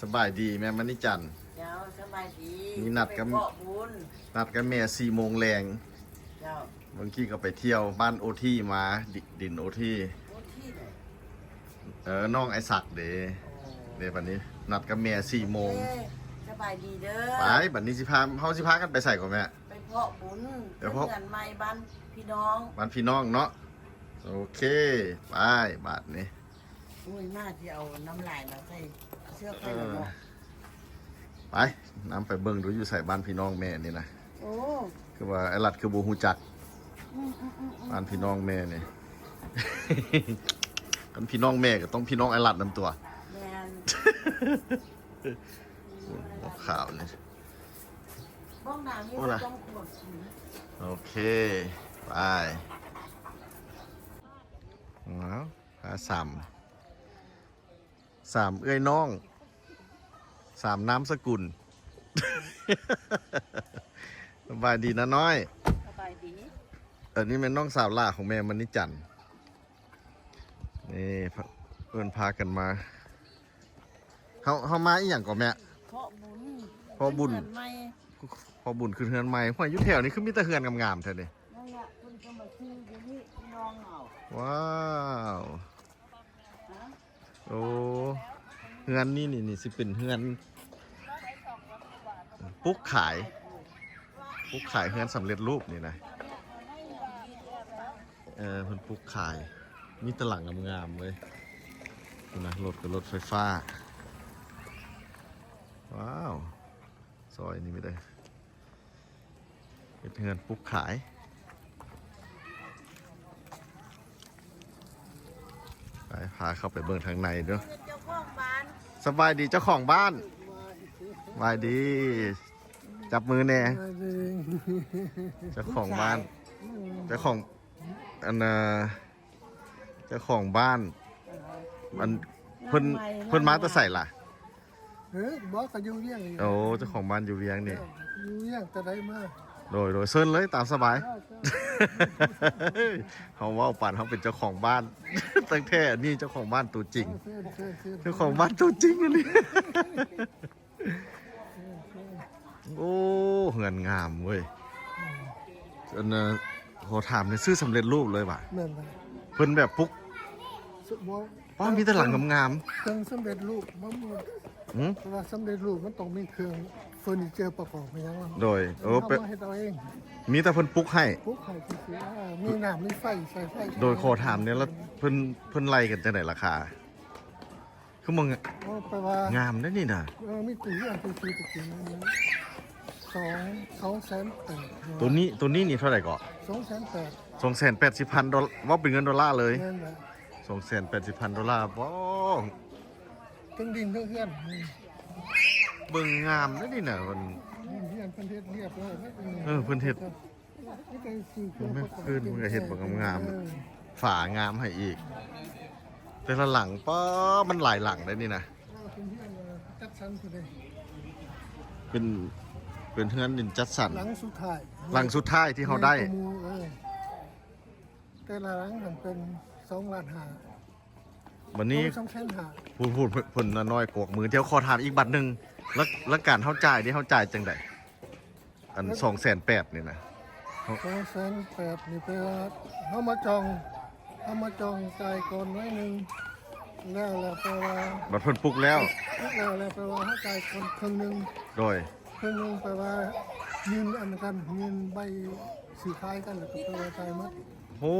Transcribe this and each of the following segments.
ສະບາຍດີແມ່ມະນີຈັນ. ເຈົ້າ ສະບາຍດີ. ມີນັດກັບ ໄປເກາະບຸນ ນັດກັບແມ່ສີ່ໂມງແລງ. ເຈົ້າ ເມື່ອກີ້ກໍໄປທ່ຽວບ້ານໂອທີມາ ດິ ດິນໂອທີ. ໂອທີໃດ? ເອີ ນ້ອງໄອສັກເດ້. ໂອ້ ເດ້ ບັດນີ້ນັດກັບແມ່ສີ່ໂມງ. ເອີ ສະບາຍດີເດີ. ໄປ ບັດນີ້ຊິພາ ເຮົາຊິພາກັນໄປໃສກໍແມ່? ໄປເພາະບຸນ ໄປເພາະ ເຮືອນໃໝ່ບ້ານພີ່ນ້ອງ ບ້ານພີ່ນ້ອງເນາະ. ໂອເຄ ໄປບາດນີ້. ໂອ້ຍ ມາທີ່ເອົານ້ຳລາຍມາໃສ່ເສື້ອຂ້ອຍແລ້ວເນາະ. ເອີ ໄປ ນຳໄປເບິ່ງດູ ຢູ່ໃສບ້ານພີ່ນ້ອງແມ່ນີ້ນະ. ໂອ້ ຄືວ່າໄອ້ລັດຄືບໍ່ຮູ້ຈັກ ອືມໆໆໆ ບ້ານພີ່ນ້ອງແມ່ນີ້. ຄັນພີ່ນ້ອງແມ່ກໍຕ້ອງພີ່ນ້ອງໄອ້ລັດນຳຕົວະ. ແມ່ນ ໂອ້ ຂາວນີ້ ບ້ອງໜ້າມີ ໂອ້ ບໍ່ຕ້ອງກວນ. ໂອເຄ ໄປ. ວ້າວ ພາສາມ ສາມເອື້ອຍນ້ອງ ສາມນາມສະກຸນ. ສະບາຍດີນານ້ອຍ. ສະບາຍດີ. ອັນນີ້ແມ່ນນ້ອງສາວຫຼ້າຂອງແມ່ມະນີຈັນ. ນີ້ ເພິ່ນພາກັນມາ. ເຮົາ ເຮົາມາອີ່ຫຍັງກໍແມ່? ເພາະບຸນ ເພາະບຸນ ຂຶ້ນເຮືອນໃໝ່ ເພາະບຸນຂຶ້ນເຮືອນໃໝ່. ຫ້ວຍ ຢູ່ແຖວນີ້ຄືມີແຕ່ເຮືອນງາມໆແທ້ເດ. ນັ້ນແຫຼະ ເພິ່ນກໍມາຊື້ຢູ່ນີ້ ພີ່ນ້ອງເຮົາ. ວ້າວ ຮະ? ໂອ້ ເຮືອນນີ້ ນີ້ ນີ້ຊິເປັນເຮືອນປຸກຂາຍ ປຸກຂາຍເຮືອນສຳເລັດຮູບນີ້ນະ. ເອີ ເພິ່ນປຸກຂາຍ ມີແຕ່ຫຼັງງາມໆເລີຍ. ພຸ້ນນະ ລົດກໍລົດໄຟຟ້າ. ວ້າວ ຊອຍນີ້ມີແຕ່ ເຮັດເຮືອນປຸກຂາຍ. ໄປ ພາເຂົ້າໄປເບິ່ງທາງໃນເດີ້. ເຈົ້າຂອງບ້ານ. ສະບາຍດີເຈົ້າຂອງບ້ານ. ສະບາຍດີ. ຈັບມືແດ່. ສະບາຍດີ. ເຈົ້າຂອງບ້ານ. ອືມ ເຈົ້າຂອງ ອັນນ່າ ເຈົ້າຂອງບ້ານ. ເອີ ອັນ ເພິ່ນ ເພິ່ນມາແຕ່ໃສລະ? ເອີ ບໍ່ ກໍຢູ່ວຽງນີ້. ໂອ້ ເຈົ້າຂອງບ້ານຢູ່ວຽງນີ້. ເອີ ຢູ່ວຽງແຕ່ໃດມາ. ໂດຍ ໂດຍ ເຊີນເລີຍ ຕາມສະບາຍ. ເອີ ເຊີນ. ເຮົາເວົ້າປານເຮົາເປັນເຈົ້າຂອງບ້ານ ຕັ້ງແທ້ ອັນນີ້ເຈົ້າຂອງບ້ານຕົວຈິງ. ເອີ ເຊີນ ເຊີນ ເຊີນ. ເຈົ້າຂອງບ້ານຕົວຈິງອັນນີ້. ໂອ້ ເຮືອນງາມເວີຍ. ອືມ ອັນນ່າ ຂໍຖາມແດ່ ຊື້ສຳເລັດຮູບເລີຍຫວາ? ແມ່ນແຫຼະ. ເພິ່ນແບບປຸກ ບໍ່ ປ້າ ມີແຕ່ຫຼັງງາມໆ ເຄື່ອງສຳເລັດຮູບບໍ່ມີ. ຫື? ເພາະວ່າສຳເລັດຮູບມັນຕ້ອງມີເຄື່ອງເຟີນີເຈີປະກອບໄປຫຍັງ. ໂດຍ ເອີ ເຮົາມາເຮັດເອົາເອງ. ມີແຕ່ເພິ່ນປຸກໃຫ້ ປຸກໃຫ້ຊື່ໆ. ເອີ ມີນ້ຳມີໄຟ ໃຊ້ໄຟ. ໂດຍ ຂໍຖາມແດ່ ລະເພິ່ນ ເພິ່ນໄລ່ກັນຈັ່ງໃດລາຄາ? ຄືບໍ່ງາມ. ໂອ້ ແປວ່າງາມເດ້ນີ້ນະ. ເອີ ມີຕູ້ເຮືອນຊື່ໆ ຕະກີ້ ສອງ ສອງແສນແປດ. ໂຕນີ້ ໂຕນີ້ນີ້ເທົ່າໃດເກາະ? ສອງແສນແປດ ສອງແສນແປດສິບພັນໂດລາ ເວົ້າເປັນເງິນໂດລາເລີຍ. ແມ່ນແຫຼະ ສອງແສນແປດສິບພັນໂດລາ. ບໍ່ ເທິງດິນເທິງເຮືອນ. ເບິ່ງງາມເດ້ນີ້ນະ ເພິ່ນ ດິນເຮືອນເພິ່ນເຮັດຮຽບຮ້ອຍເບິດ. ເອີ ເພິ່ນເຮັດ ແມ່ນຄືນ ເພິ່ນກໍເຮັດບັກງາມໆ. ເອີ ຝາງາມໃຫ້ອີກ ແຕ່ລະຫຼັງ ປ້າ ມັນຫຼາຍຫຼັງໄດ໋ນີ້ນະ. ເອີ ເປັນເຮືອນ ເອີ ຈັດສັນພຸ້ນເດ້. ເປັນ ເປັນເຮືອນດິນຈັດສັນ ຫຼັງສຸດທ້າຍ ຫຼັງສຸດທ້າຍທີ່ເຮົາໄດ້. ແມ່ນ ເອີ ແຕ່ລະຫຼັງຫັ້ນເປັນສອງລ້ານຫ້າ. ບັດນີ້ ສອງແສນຫ້າ. ພຸ້ນໆ ເພິ່ນ ເພິ່ນນ້ອຍກວັກມື. ດຽວຂໍຖາມອີກບັດໜຶ່ງ ລະ ລະການເຮົາຈ່າຍນີ້ ເຮົາຈ່າຍຈັ່ງໃດ? ອັນສອງແສນແປດນີ້ນະ. ສອງແສນແປດນີ້ແປວ່າເຮົາມາຈອງ ເຮົາມາຈອງຈ່າຍກ່ອນໜ້ອຍໜຶ່ງ ແລ້ວ ແລ້ວແປວ່າ ບັດເພິ່ນປຸກແລ້ວ ປຸກແລ້ວ ແລ້ວແປວ່າເຮົາຈ່າຍກ່ອນເຄິ່ງໜຶ່ງ. ໂດຍ ເຄິ່ງໜຶ່ງແປວ່າຍື່ນອັນກັນ ຍື່ນໃບຊື້ຂາຍກັນ ແລ້ວກໍແປວ່າຈ່າຍໝົດ. ໂອ້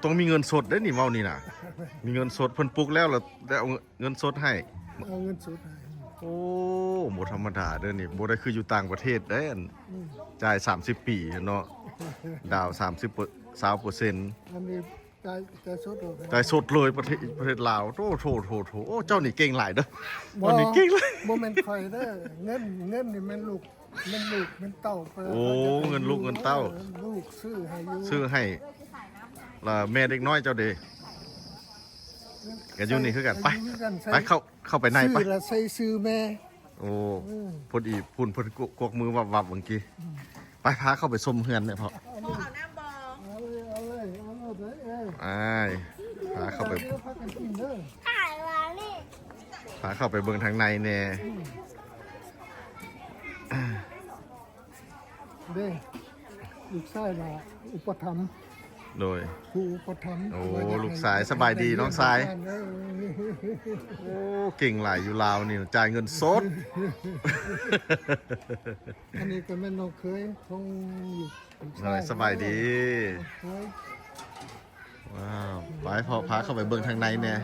ຕ້ອງມີເງິນສົດເດ້ນີ້ ເວົ້ານີ້ນະ. ມີເງິນສົດ ເພິ່ນປຸກແລ້ວ ແລ້ວ ແລ້ວເອົາເງິນສົດໃຫ້. ເອົາເງິນສົດໃຫ້. ໂອ້ ບໍ່ທຳມະດາເດີ້ນີ້ ບໍ່ໄດ້ຄືຢູ່ຕ່າງປະເທດເດ້. ອືມ ຈ່າຍສາມສິບປີເນາະ ດາວສາມສິບ ຊາວເປີເຊັນ. ອັນນີ້ຈ່າຍ ຈ່າຍສົດໂລດ. ຈ່າຍສົດເລີຍ ປະເທດ ປະເທດລາວ. ໂທ້ໆໆໆ ໂອ້ ເຈົ້ານີ້ເກັ່ງຫຼາຍເດີ້. ບໍ່ ເຈົ້ານີ້ເກັ່ງຫຼາຍ. ບໍ່ແມ່ນຂ້ອຍເດີ້ ເງິນ ເງິນນີ້ແມ່ນລູກ ແມ່ນລູກແມ່ນເຕົ້າ. ໂອ້ ເງິນລູກເງິນເຕົ້າ. ເອີ ລູກຊື້ໃຫ້ຢູ່ ຊື້ໃຫ້. ລະແມ່ເດັກນ້ອຍເຈົ້າເດ? ກໍຢູ່ນີ້ຄືກັນ. ໄປ ຢູ່ຄືກັນ ໄປ ໃສ່ ເຂົ້າ ເຂົ້າໄປໃນ ຊື້ ໄປ ລະໃສ່ຊື່ແມ່. ໂອ້ ອືມ ພໍດີພຸ້ນເພິ່ນກວັກ ກວັກມືວັບໆເມື່ອກີ້. ອືມ ໄປ ພາເຂົ້າໄປຊົມເຮືອນແດ່ພໍ່. ເອົານ້ຳບໍ່? ເອົາເລີຍ ເອົາເລີຍ ເອົາໂລດເລີຍ. ເອີ ໄປ ພາເຂົ້າໄປ ເດີ ພາກັນກິນເດີ. ຖ່າຍວ່ານີ້ ພາເຂົ້າໄປເບິ່ງທາງໃນແດ່. ເດ້ ລູກຊາຍລະອຸປະຖຳ ໂດຍ ຜູ້ອຸປະຖຳ. ໂອ້ ວ່າຢາກໃຫ້ ລູກຊາຍ ສະບາຍດີນ້ອງຊາຍ. ເອີ ໂອ້ ເກັ່ງຫຼາຍ ຢູ່ລາວນີ້ຈ່າຍເງິນສົດ. ອັນນີ້ກໍແມ່ນນ້ອງເຂີຍຂອງລູກຊາຍ. ສະບາຍດີ ນ້ອງເຂີຍ. ວ້າວ ໄປພໍ່ ພາເຂົ້າໄປເບິ່ງທາງໃນແດ່.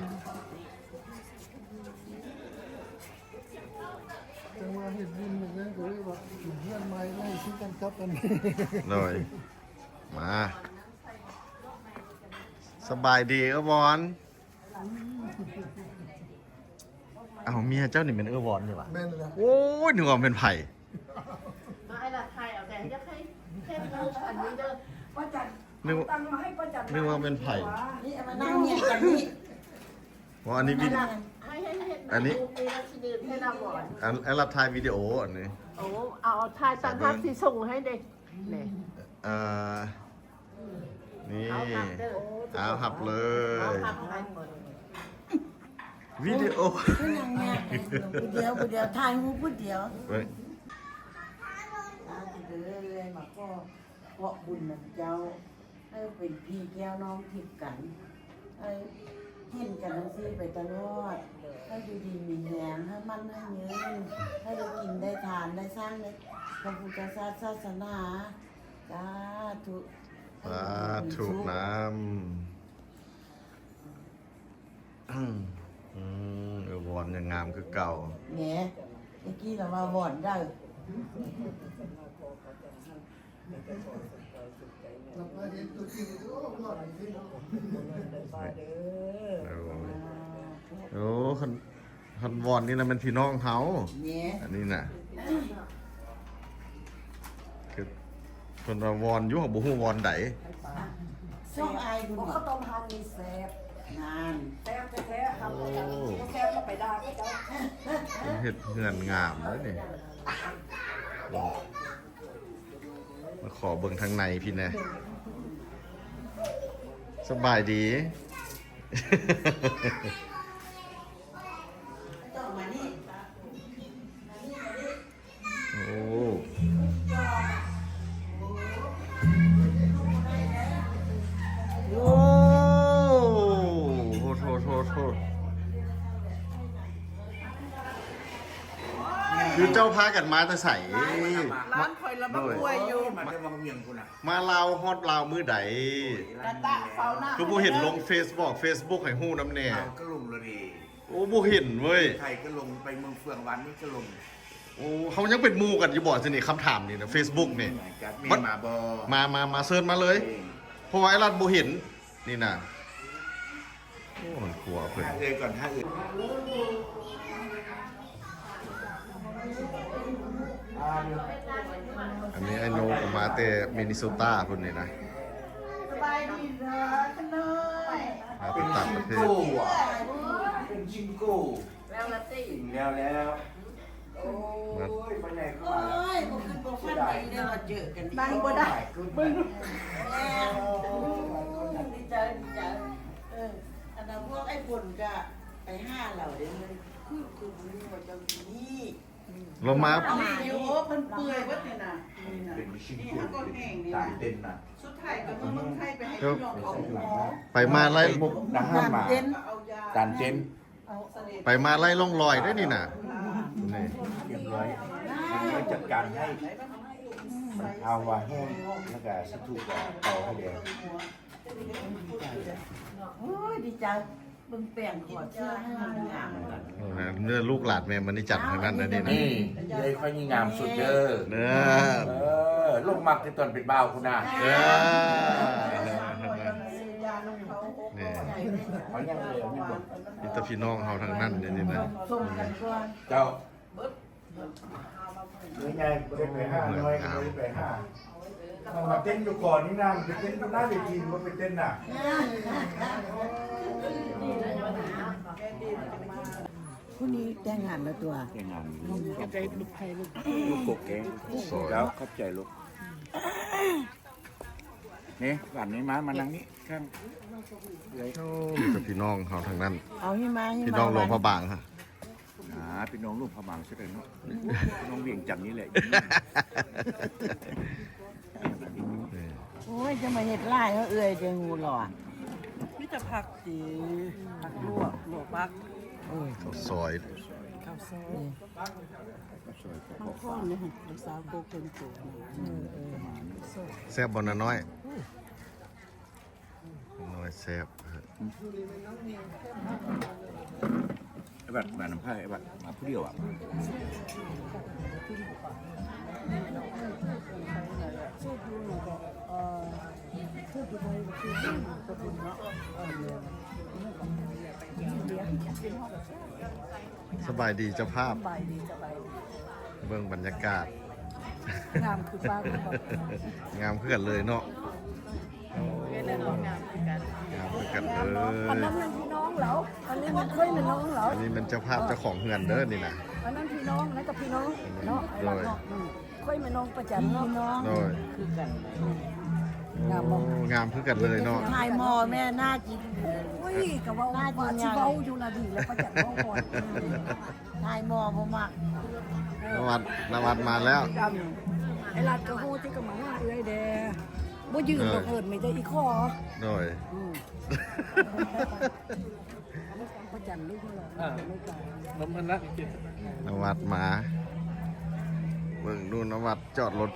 ຈັ່ງວ່າເຮັດບຸນເຮັດຫຍັງກໍເລີຍວ່າເປັນເຮືອນໃໝ່ເລີຍຄືກັນກັບອັນນີ້. ໂດຍ ມາ ສະບາຍດີເອື້ອວອນ. ອ້າວ ເມຍເຈົ້ານີ້ແມ່ນເອື້ອວອນນີ້ຫວາ? ແມ່ນແລ້ວ. ໂອ້ຍ ນຶກວ່າແມ່ນໃຜ. ມາ ອ້າຍລະຖ່າຍເອົາແດ່ ຢາກໃຫ້ເຮັດຮູບອັນນີ້ເດີ ປ້າຈັນ ນຶກ ເອົາຕັງມາໃຫ້ປ້າຈັນ ນຶກວ່າແມ່ນໃຜ. ນີ້ ເອົາມານັ່ງຮຽງກັນນີ້. ບໍ່ ອັນນີ້ວິ ໃຫ້ ໃຫ້ເຮັດ ອັນນີ້ ຮູບນີ້ລະຊິເດີນໃຫ້ລາວບໍ່. ອັນ ອັນລະຖ່າຍວິດີໂອອັນນີ້. ໂອ້ ເອົາ ເອົາຖ່າຍຕ່າງຫາກ ຊິສົ່ງໃຫ້ເດ້ ນີ້. ເອີ ນີ້ ເອົາຮັບເດີ ເອົາຮັບເລີຍ ເອົາຮັບໃຫ້ໝົດ. ວິດີໂອ ຄືນັ່ງຍາກ ຜູ້ດຽວ ຜູ້ດຽວ ຖ່າຍຮູບຜູ້ດຽວ. ເບິ່ງ ສາທຸເດີ ມາຂໍເກາະບຸນນຳເຈົ້າ ໃຫ້ເປັນພີ່ແກ້ວນ້ອງທິບກັນ ໃຫ້ເຫັນກັນຈັ່ງຊີ້ໄປຕະຫຼອດ ໃຫ້ຢູ່ດີມີແຮງ ໃຫ້ໝັ້ນໃຫ້ຍືນ ໃຫ້ໄດ້ກິນໄດ້ທານ ໄດ້ສ້າງໃນພະພຸດທະສາສະໜາ. ສາທຸ ສາທຸນຳ. ອືມ ເອີ ວອນຍັງງາມຄືເກົ່າ. ແໝ ຕະກີ້ລະວ່າວອນໄດ້. ໂອ້ ຄັນ ຄັນວອນນີ້ນະແມ່ນພີ່ນ້ອງເຮົາ ແມ່ນ ອັນນີ້ນະ ຄືເພິ່ນວ່າວອນຢູ່ ເຮົາບໍ່ຮູ້ວອນໃດ. ຊ່ອງອ້າຍເພິ່ນ ເຂົ້າຕົ້ມຮ້ານນີ້ແຊບ ນັ້ນ ແຊບແທ້ໆ ໂອ້ ບໍ່ແຊບກໍໄປດ່າເຂົາເຈົ້າ. ເພິ່ນເຮັດເຮືອນງາມເດ້ນີ້. ມາຂໍເບິ່ງທາງໃນພີ້ແດ່. ສະບາຍດີ. ໂອ້ ໂອ້ ໂທດ ໂທດ ໂທດ ໂທດ. ຄືເຈົ້າພາກັນມາແຕ່ໃສ? ຮ້ານຂ້ອຍລະມາອວຍຢູ່ ມາແຕ່ວັງວຽງພຸ້ນນະ. ມາລາວ ຮອດລາວມື້ໃດ? ກະຕະເຝົ້າໜ້າ ຄືບໍ່ເຫັນລົງເຟສບອກ ເຟສບຸກໃຫ້ຮູ້ນຳແດ່. ເອົາ ກະລົງແລ້ວເດ. ໂອ້ ບໍ່ເຫັນເວີຍ. ໄທກະລົງ ໄປເມືອງເຟືອງວານນີ້ກະລົງ. ໂອ້ ເຮົາຍັງເປັນໝູ່ກັນຢູ່ບໍ່? ຊິນີ້ຄຳຖາມນີ້ນະ ເຟສບຸກນີ້ ມາບໍ່? ມາ ມາ ມາ ເຊີນມາເລີຍ. ເອີ ເພາະວ່າໄອ້ລັດບໍ່ເຫັນ. ນີ້ນະ ໂອ້ ມັນຄົວເພິ່ນ ຫາເອື້ອຍກ່ອນ ຫາເອື້ອຍ. ອັນນີ້ໄອ້ໂນກະມາແຕ່ມິນນິໂຊຕາພຸ້ນນີ້ນະ. ສະບາຍດີເດີຂະນ້ອຍ. ມາແຕ່ຕ່າງປະເທດ. ເປັນຊິງໂກ້ ເປັນຊິງໂກ້. ແລ້ວລະຕິ ເປັນແລ້ວແລ້ວ. ໂອ້ຍ ມາ ໂອ້ຍ ບໍ່ຄິດບໍ່ຝັນເລີຍວ່າເຈີກັນອີກ. ນັ່ງບໍ່ໄດ້ ເບິ່ງ ແມ່ນ. ໂອ້ຍ ດີໃຈ ດີໃຈ. ເອີ ອັນນັ້ນພວກໄອ້ຝົນກະໄປຫາລາວເດ້ ຄື ຄືບໍ່ຮູ້ວ່າເຈົ້າຢູ່ນີ້. ລາວມາ ມາຢູ່ ເພິ່ນເປື່ອຍເບິດນີ້ນະ. ນີ້ນະ ເປັນຊິງໂກ້ ນີ້ເຮົາກໍແຫ້ງນີ້ນະ. ຕານເຕັນນະ ສຸດທ້າຍກໍເມືອງໄທ ໄປໃຫ້ພີ່ນ້ອງເຂົາໝໍ. ໄປມາໄລ່ ມຸກດາຫານມາ ຕານເຕັນ. ໄປມາໄລ່ລ່ອງລອຍໄດ້ນີ້ນະ. ນີ້ ຮຽບຮ້ອຍ ຮຽບຮ້ອຍ ຈັດການໃຫ້. ເອົາວ່າແຫ້ງ ແລ້ວກະສາທຸກະເປົ່າໃຫ້ແດ່. ໂອ້ຍ ດີໃຈ ເບິ່ງແປງຂອດເສື້ອໃຫ້ມັນງາມ. ເອີ ເນື້ອລູກຫຼານແມ່ມະນີຈັນທັງນັ້ນນະນີ້ນະ. ນີ້ ເອີ ຂ້ອຍນີ້ງາມສຸດເດີ. ເອີ ເອີ ຫຼົງມັກແຕ່ຕອນເປັນບ່າວພຸ້ນນະ. ເອີ ນີ້ ເອົາຫຍັງເລີຍ ເອົາຫຍັງເລີຍ. ມີແຕ່ພີ່ນ້ອງເຮົາທັງນັ້ນເດ້ນີ້ນະ. ເຈົ້າ ເອີ ໃຫຍ່ບໍ່ໄດ້ໄປຫາ ນ້ອຍກໍບໍ່ໄດ້ໄປຫາ. ເອົາມາເຕັ້ນຢູ່ກ່ອນນີ້ນະ ໄປເຕັ້ນຢູ່ໜ້າເວທີ ບໍ່ໄປເຕັ້ນນະ. ຜູ້ນີ້ແຕ່ງງານແລ້ວຕົວະ? ແຕ່ງງານ. ອືມ ຂອບໃຈລູກໃຜລູກ ລູກກົກເດ້. ແລ້ວຂອບໃຈລູກ. ນີ້ ບ້ານນີ້ມາ ມານັ່ງນີ້ຂ້າງ. ໂອ້ ມີແຕ່ພີ່ນ້ອງເຮົາທັງນັ້ນ. ເອົາ ພີ່ນ້ອງຫຼວງພະບາງ. ຫາພີ່ນ້ອງລູກພະບາງຊະເດີເນາະ ພີ່ນ້ອງວຽງຈັນນີ້ແຫຼະ. ໂອ້ຍ ຈະມາເຮັດຫຼາຍເຮົາເອື້ອຍ ຈັ່ງຮູ້ຫຼໍ່. ມີແຕ່ຜັກ ອືມ ຜັກລວກ ລວກຜັກ ເອີ ເຂົ້າຊອຍ ເຂົ້າຊອຍ ມັນຄອນເດ້ ລູກສາວໂກເກີນໂຕ ເອີ ເອີ ແຊບບໍ່ນະນ້ອຍ? ນ້ອຍແຊບ ໄອ້ບັດ ມານຳໃຜ ໄອ້ບັດ ມາຜູ້ດຽວອະ? ສະບາຍດີເຈົ້າພາບ ສະບາຍດີ ສະບາຍດີ ເບິ່ງບັນຍາກາດ ງາມຄືປ້າຄືບັກ ງາມຄືກັນເລີຍເນາະ. ໂອ້ ງາມຄືກັນ ງາມຄືກັນເລີຍ. ອັນນັ້ນແມ່ນພີ່ນ້ອງລາວ ອັນນີ້ແມ່ນຂ້ອຍແມ່ນນ້ອງລາວ ອັນນີ້ແມ່ນເຈົ້າພາບເຈົ້າຂອງເຮືອນເດີນີ້ນະ. ອັນນັ້ນພີ່ນ້ອງ ອັນນັ້ນກໍພີ່ນ້ອງເນາະ ໂດຍ ອ້າຍລັດເນາະ. ອືມ ຂ້ອຍແມ່ນນ້ອງປະຈັນເນາະ ພີ່ນ້ອງ ໂດຍ ຄືກັນ. ອືມ ງາມບໍ່? ໂອ້ ງາມຄືກັນເລີຍເນາະ. ຖ່າຍໝໍ້ແມ່ໜ້າກິນ. ໂອ້ຍ ກໍເວົ້າວ່າຊິເວົ້າຢູ່ລະດີແລ້ວ ປະຈັນເວົ້າກ່ອນ. ອືມ ຖ່າຍໝໍ້ບໍ່ມັກ. ນະວັດ ນະວັດມາແລ້ວ. ອ້າຍລັດກໍຮູ້ ຕິກໍມາຫາເອື້ອຍແດ່. ບໍ່ຢືນດອກ ເອີ ເອີ້ນມີແຕ່ອີ່ຂໍ. ໂດຍ ອືມ ປະຈັນລູກເຮົາລະ ເອີ ນະວັດມາ ເບິ່ງດູ ນະວັດຈອດລົດ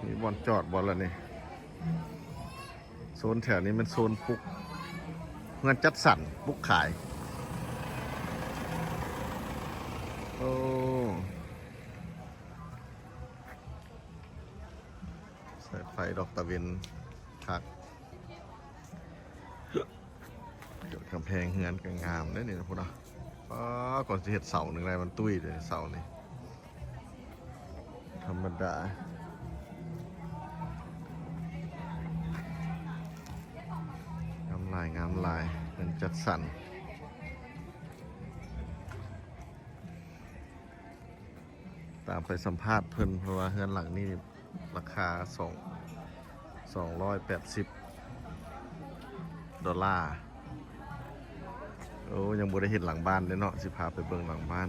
ມີບ່ອນຈອດບໍ່ລະນີ້? ໂຊນແຖວນີ້ແມ່ນໂຊນປຸກເຮືອນຈັດສັນ ປຸກຂາຍ. ໂອ້ ສາຍໄຟດອກຕາເວັນຄັກ. ກຳແພງເຮືອນກໍງາມເດ້ນີ້ພຸ້ນນະ. ປ້າ ກ່ອນຊິເຮັດເສົາໜຶ່ງໄດ້ ມັນຕຸ້ຍເດ້ເສົານີ້. ທຳມະດາ ງາມຫຼາຍ ງາມຫຼາຍ ເຮືອນຈັດສັນ. ຕາມໄປສຳພາດເພິ່ນ ເພາະວ່າເຮືອນຫຼັງນີ້ລາຄາສອງ ສອງຮ້ອຍແປດສິບໂດລາ. ໂອ້ ຍັງບໍ່ໄດ້ເຫັນຫຼັງບ້ານເດ້ເນາະ ຊິພາໄປເບິ່ງຫຼັງບ້ານ.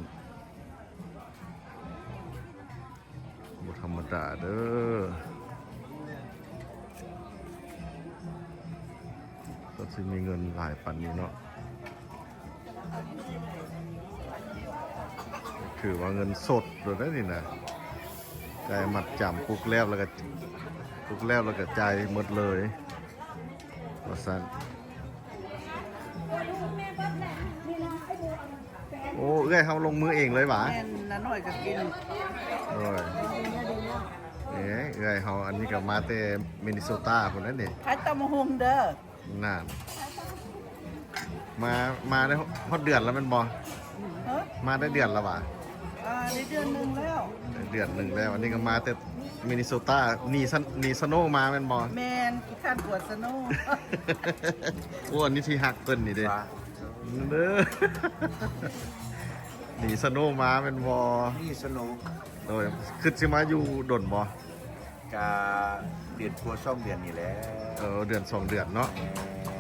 ບໍ່ທຳມະດາເດີ ກໍຊິມີເງິນຫຼາຍປານນີ້ເນາະ. ຖືວ່າເງິນສົດໂລດເດ້ນີ້ນະ ຈ່າຍມັດຈຳ ປຸກແລ້ວ ແລ້ວກໍ ປຸກແລ້ວ ແລ້ວກໍຈ່າຍໝົດເລີຍວ່າຊັ້ນ. ໂອ້ ເອື້ອຍເຮົາລົງມືເອງເລີຍຫວາ? ແມ່ນ ນ້ານ້ອຍກໍກິນ. ໂອ້ຍ ເອີ ເອື້ອຍເຮົາ ອັນນີ້ກໍມາແຕ່ມິນນິໂຊຕາພຸ້ນແຫຼະນີ້. ຂາຍຕຳບັກຫຸ່ງເດີ. ນັ້ນ ມາ ມາໄດ້ຮອດເດືອນແລ້ວແມ່ນບໍ່? ຮະ? ມາໄດ້ເດືອນແລ້ວຫວາ? ອ່າ ໄດ້ເດືອນໜຶ່ງແລ້ວ ໄດ້ເດືອນໜຶ່ງແລ້ວ. ອັນນີ້ກໍມາແຕ່ມິນນິໂຊຕາ ໜີສະ ໜີສະໂນມາແມ່ນບໍ່? ແມ່ນ ຂີ້ຄ້ານກົວສະໂນ. ໂອ້ ອັນນີ້ທີ່ຮັກເພິ່ນນີ້ເດ້ ເດີ ໜີສະໂນມາແມ່ນບໍ່? ໜີສະໂນ. ໂດຍ ຄິດຊິມາຢູ່ດົນບໍ່? ກະເດືອນກວ່າສອງເດືອນນີ້ແຫຼະ. ເອີ ເດືອນສອງເດືອນເນາະ. ແມ່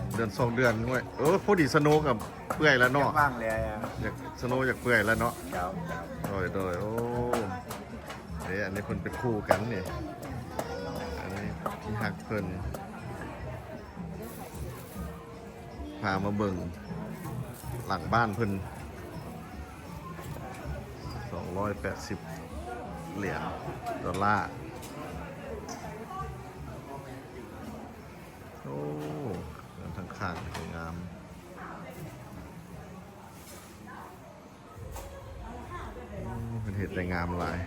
ນ ເດືອນສອງເດືອນ. ໂອ້ຍ ເອີ ພໍດີສະໂນກໍເປື່ອຍແລ້ວເນາະ. ຢາກວ່າງແລ້ວ ຢາກ ສະໂນຢາກເປື່ອຍແລ້ວເນາະ. ເຈົ້າ ເຈົ້າ ໂດຍ ໂດຍ. ໂອ້ ເດ້ ອັນນີ້ເພິ່ນເປັນຄູ່ກັນນີ້ ອັນນີ້ທີ່ຮັກເພິ່ນ. ພາມາເບິ່ງຫຼັງບ້ານເພິ່ນ ສອງຮ້ອຍແປດສິບຫຼຽນໂດລາ. ໂອ້ ເຮືອນທາງຂ້າງກໍງາມ. ໂອ້ ເພິ່ນເຮັດໄດ້ງາມຫຼາຍ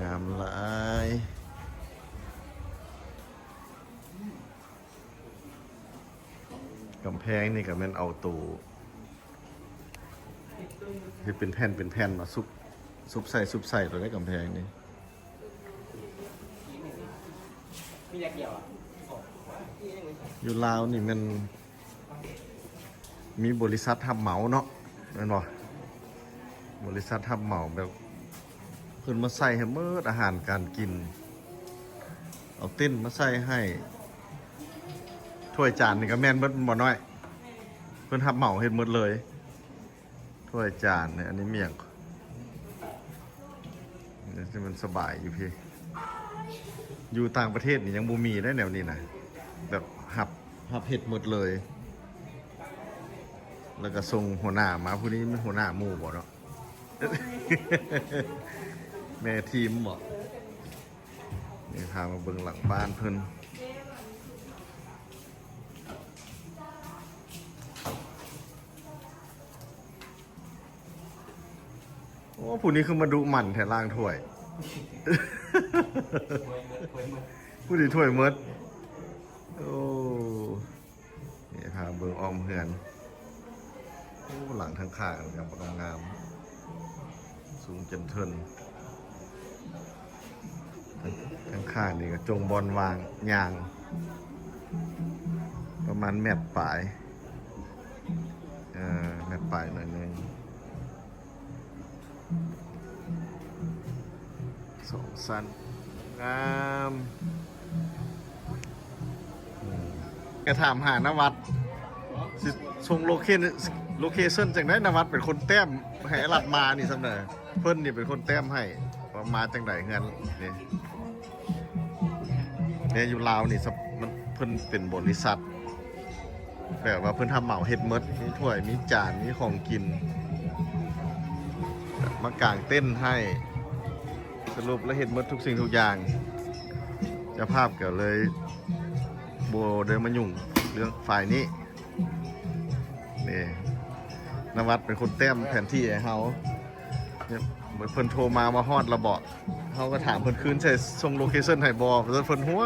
ງາມຫຼາຍ. ກຳແພງນີ້ກໍແມ່ນເອົາໂຕ ເຮັດເປັນແຜ່ນເປັນແຜ່ນມາຊຸບ ຊຸບໃສ່ ຊຸບໃສ່ໂຕໃດກຳແພງນີ້. ຢູ່ລາວນີ້ແມ່ນມີບໍລິສັດຮັບເໝົາເນາະ ແມ່ນບໍ່? ບໍລິສັດຮັບເໝົາແບບເພິ່ນມາໃສ່ໃຫ້ໝົດ ອາຫານການກິນ ເອົາເຕັນມາໃສ່ໃຫ້ ຖ້ວຍຈານນີ້ກໍແມ່ນເບິດ ແມ່ນບໍ່ນ້ອຍ? ເພິ່ນຮັບເໝົາເຮັດໝົດເລີຍ. ຖ້ວຍຈານນີ້ ອັນນີ້ໝ້ຽງ ນີ້ມັນສະບາຍຢູ່ພີ້. ຢູ່ຕ່າງປະເທດນີ້ຍັງບໍ່ມີໄດ໋ແນວນີ້ນະ ແບບຮັບ ຮັບເຮັດໝົດເລີຍ ແລ້ວກໍສົ່ງຫົວໜ້າມາ. ຜູ້ນີ້ແມ່ນຫົວໜ້າໝູ່ບໍ່ເນາະ? ແມ່ທີມບໍ? ນີ້ພາມາເບິ່ງຫຼັງບ້ານເພິ່ນ. ໂອ້ ຜູ້ນີ້ຄືມາດຸໝັ່ນແທ້ ລ້າງຖ້ວຍ. ຜູ້ນີ້ຖ້ວຍໝົດ. ໂອ້ ນີ້ພາເບິ່ງອ້ອມເຮືອນ. ໂອ້ ຫຼັງທາງຂ້າງງາມໆ ສູງຈົນເທິນ. ທາງຂ້າງນີ້ກໍຈົ່ງບ່ອນວ່າງຍ່າງ ປະມານແມັດປາຍ ເອີ ແມັດປາຍໜ້ອຍໜຶ່ງ. ສອງຊັ້ນ ງາມ. ອືມ ກະຖາມຫານະວັດ ຊິສົ່ງໂລເຄ ໂລເຄຊັນຈັ່ງໃດ? ນະວັດເປັນຄົນແຕ້ມໃຫ້ອາລັດມານີ້ຊ້ຳເດີ. ເພິ່ນນີ້ເປັນຄົນແຕ້ມໃຫ້ວ່າມາຈັ່ງໃດເຮືອນນີ້. ແຕ່ຢູ່ລາວນີ້ ມັນ ເພິ່ນເປັນບໍລິສັດ ແບບວ່າເພິ່ນຮັບເໝົາເຮັດໝົດ ມີຖ້ວຍ ມີຈານ ມີຂອງກິນ ມາກາງເຕັນໃຫ້ ສະຫຼຸບແລ້ວເຮັດໝົດທຸກສິ່ງທຸກຢ່າງ. ເຈົ້າພາບກໍເລີຍບໍ່ໄດ້ມາຫຍຸ້ງເລື່ອງຝ່າຍນີ້. ນີ້ ນະວັດເປັນຄົນແຕ້ມແຜນທີ່ໃຫ້ເຮົາ. ເພິ່ນໂທມາວ່າຮອດແລ້ວບໍ? ເຮົາກໍຖາມເພິ່ນຄືນ ໃສ່ສົ່ງໂລເຄຊັນໃຫ້ບໍ່? ເພິ່ນຫົວ.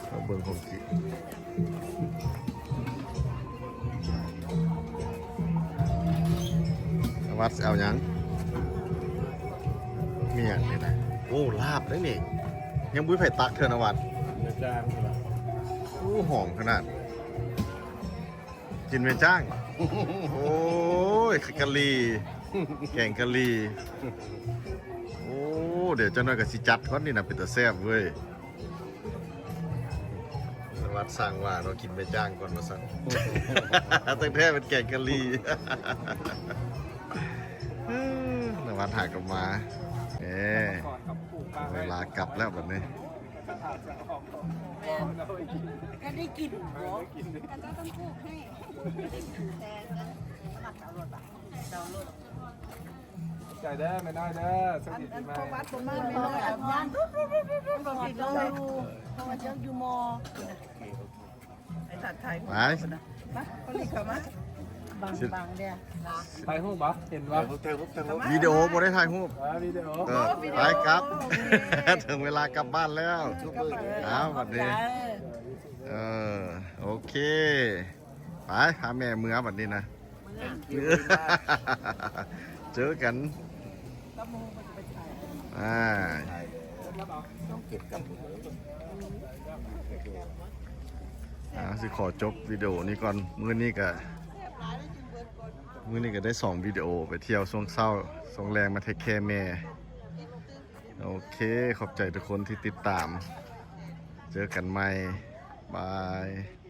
ມາເບິ່ງຂອງກິນ ນະວັດຊິເອົາຫຍັງ? ມີຫຍັງນີ້ນະ? ໂອ້ ລາບເດ້ນີ້ ຍັງບໍ່ມີໃຜຕັກເທື່ອ ນະວັດ. ແມ່ຈ້າງພຸ້ນລະ. ໂອ້ ຫອມຂະໜາດ. ກິນແມ່ຈ້າງ. ໂອ້ຍ ກະຫຼີ່ ແກງກະຫຼີ່. ໂອ້ ດຽວຈັກໜ້ອຍກໍຊິຈັດກ່ອນນີ້ນະ ເປັນຕາແຊບເວີຍ. ວັດສັ່ງວ່າເນາະ ກິນແມ່ຈ້າງກ່ອນວ່າຊັ້ນ. ຕັ້ງແທ້ເປັນແກງກະຫຼີ່. ນະວັດຫາກັບມາ. ເອີ ເວລາກັບແລ້ວບັດນີ້. ແມ່ນ ກໍໄດ້ກິນບໍ່? ເຂົາເຈົ້າຕ້ອງປູກໃຫ້ ແຕ່ສະໝັກດາວໂຫຼດບາດ ດາວໂຫຼດ. ໃຈເດີແມ່ນ້ອຍເດີ ໂຊກດີປີໃໝ່. ອັນ ອັນ ເພາະວ່າຕົວມາແມ່ນ້ອຍ ອັນ ເພາະວ່າເຈົ້າຢູ່ມໍ ໄອ້ຕັດໄທ ໄປ ມາ ເຂົາລີກເຂົ້າມາ ບັງ ບັງເດ້. ຖ່າຍຮູບບໍ່? ເຫັນບໍ່? ວິດີໂອ ບໍ່ໄດ້ຖ່າຍຮູບ. ເອີ ວິດີໂອ. ເອີ ໄປກັບ ເຖິງເວລາກັບບ້ານແລ້ວ. ອ້າວ ບັດນີ້ ເອີ ໂອເຄ ໄປ ພາແມ່ເມືອບັດນີ້ນະ. ເຈີກັນ ອ່າ ຕ້ອງເກັບກັບ ອ່າ ຊິຂໍຈົບວິດີໂອນີ້ກ່ອນ. ມື້ນີ້ກະ ມື້ນີ້ກະໄດ້ສອງວິດີໂອ ໄປທ່ຽວຊ່ວງເຊົ້າ ຊ່ວງແລງມາເທກແຄແມ່. ໂອເຄ ຂອບໃຈທຸກຄົນທີ່ຕິດຕາມ ເຈີກັນໃໝ່ ບາຍ.